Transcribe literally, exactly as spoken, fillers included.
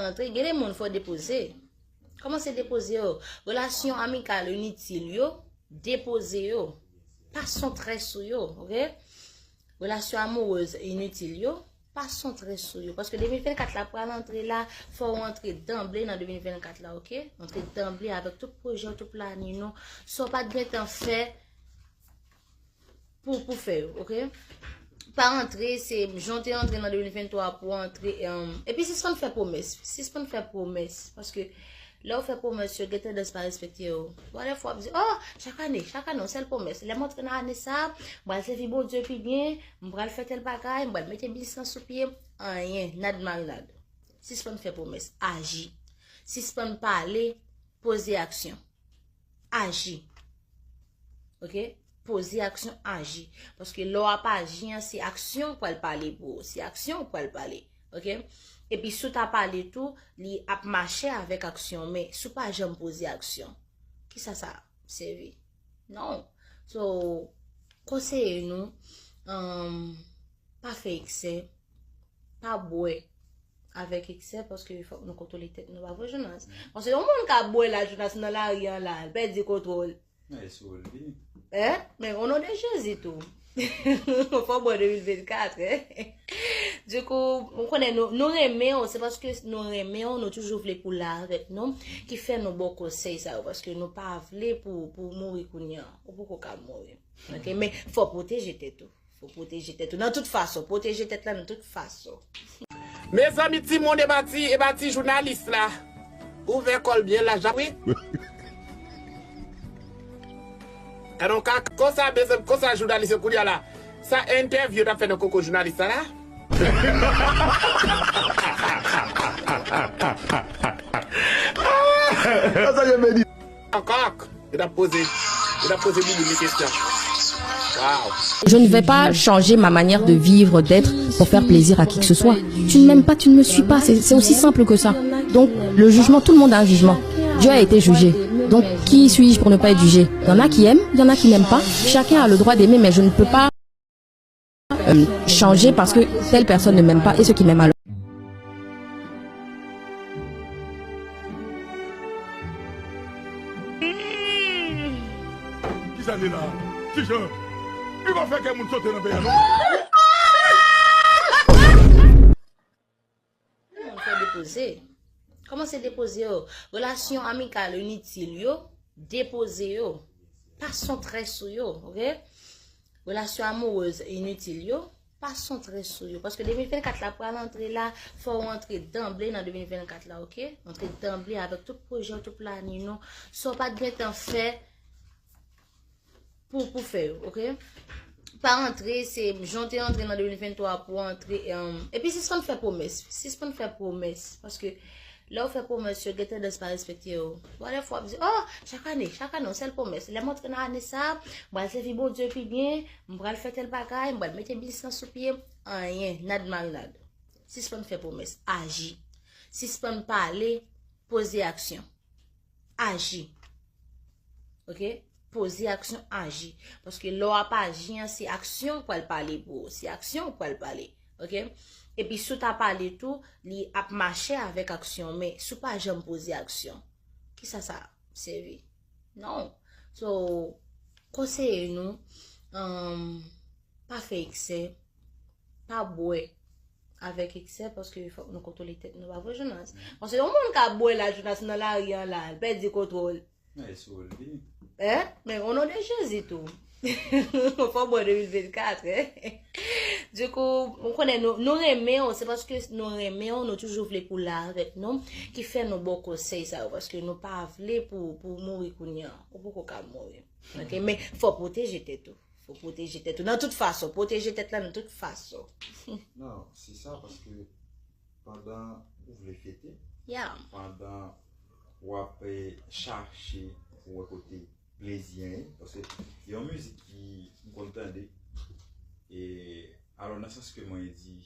antre, gen de moun fò depoze. Kòmanse depoze yo. Relasyon amikal initil yo, depoze yo. Pa santre sou yo, oke? Relasyon amourez initil yo, pa santre sou yo. Paske de mil vennkat la pral antre la, fò w antre danble nan de mil vennkat la, oke? Antre danble avèk tout pwojè w, tout planin nou. Sa w pa t gentan fè, pou, pou fè yo, oke? Pa antre, se jan w te antre nan de mil venntwa pou antre, um, epi sispann fè pwomès, sispann fè pwomès, paske lè w fè pwomès, yo gen tandans pa respekte yo. Bon, lè fwa w ap di, oh, chak ane, chak ane, yon sèl pwomès. Lè m antre nan ane sa, m pral sèvi Bondye pi byen, m pral fè tèl bagay, m pral mete biznis lan sou pye, anyen, nad marinad. Sispann fè pwomès, aji. Sispann pale, poze aksyon. Aji. Oke? Poze aksyon, aji. Paske lè w ap aji an, se aksyon k pral pale pou ou. Se aksyon k pral pale. Oke? Epi si w ta pale tou, li ap mache avèk aksyon. Men si w pa janm poze aksyon, kisa sa ap sèvi? Non. So, konseye nou, um, pa fè eksè, pa bwè avèk eksè, paske fòk nou kontwole tèt nou, pa vre, Jonas? Paske yon moun ka bwè la, Jonas, nan lari an la, l pèdi kontwòl. Men, o non de Jezi tou. Fò bwè de mil vennkat, en. Dikou, ou konnen nou, nou renmen w, se paske nou renmen w, nou toujou vle pou w la avèk nou, ki fè nou ba w konsèy sa yo, paske nou pa vle pou, pou w mouri kounye a. Ou poko ka mouri. Oke, men fò w pwoteje tèt ou. Fò w pwoteje tèt ou nan tout fason. Pwoteje tèt la nan tout fason. Mezanmi, timoun, e pa ti, e pa ti jounalis la. Ouvè kò l byen laj la, wi. Alon ka konsa, mezanmi, konsa jounalis yo kounye a la. Sa entèvyou yo t ap fè nan koko jounalis la la. Ankò. Yo t ap poze, yo t ap poze Bouboun li kesyon. Waw. Je ne vais pas changer ma manière de vivre, d'être, pour faire plaisir à qui que ce soit. Tu ne m'aimes pas, tu ne me suis pas. C'est, c'est aussi simple que ça. Donc, le jugement, tout le monde a un jugement. Dieu a été jugé. Donc, qui suis-je pour ne pas être jugé ? Il y en a qui aiment, il y en a qui n'aiment pas. Chacun a le droit d'aimer, mais je ne peux pas euh, changer parce que telle personne ne m'aime pas et ceux qui m'aiment alors. Kisa li la? Kijan? Li pa fè kè moun sote nan peyi a, non? Moun fò depoze. Kòmanse depoze yo. Relasyon amikal initil yo, depoze yo. Pa santre sou yo, oke? Relasyon amourez initil yo, pa santre sou yo. Paske de mil vennkat la pral antre la, fò w antre danble nan de mil vennkat la, oke? Antre danble avèk tout pwojè w, tout planin nou. Sa w pa t gentan fè, pou, pou fè yo, oke? Pa antre, se jan w te antre nan de mil venntwa pou antre, um, epi sispann fè pwomès. Sispann fè pwomès. Paske lè w fè pwomès, yo gen tandans pa respekte yo. Bon, lè fwa w ap di, oh, chak ane, chak ane, yon sèl pwomès. Lè m antre nan ane sa, m pral sèvi Bondye pi byen, m pral fè tèl bagay, m pral mete biznis lan sou pye. Anyen, nad marinad. Sispann fè pwomès. Aji. Sispann pale, poze aksyon. Aji. Oke? Poze aksyon, aji. Paske lè w ap aji an, se aksyon k pral pale pou ou. Se aksyon k pral pale. Oke? Epi si w ta pale tou, li ap mache avèk aksyon. Men si w pa janm poze aksyon, kisa sa ap sèvi? Non. So, konseye nou, um, pa fè eksè, pa bwè avèk eksè, paske fòk nou kontwole tèt nou, pa vre, Jonas? Paske yon moun ka bwè la, Jonas, nan lari an la, l pèdi kontwòl. Men, o non de Jezi tou. Fò bwè de mil vennkat, en. Dikou, ou konnen nou, nou renmen w, se paske nou renmen w, nou toujou vle pou w la avèk nou, ki fè nou ba w konsèy sa yo, paske nou pa vle pou, pou w mouri kounye a. Ou poko ka mouri. Oke, men fò w pwoteje tèt ou. Fò w pwoteje tèt ou nan tout fason. Pwoteje tèt la nan tout fason. Non, se sa, paske pandan ou vle fete, pandan w ap, eh, chache pou wè kote plezi an ye, paske yon mizik ki m konn tande, e, alò, nan sans ke mwen di,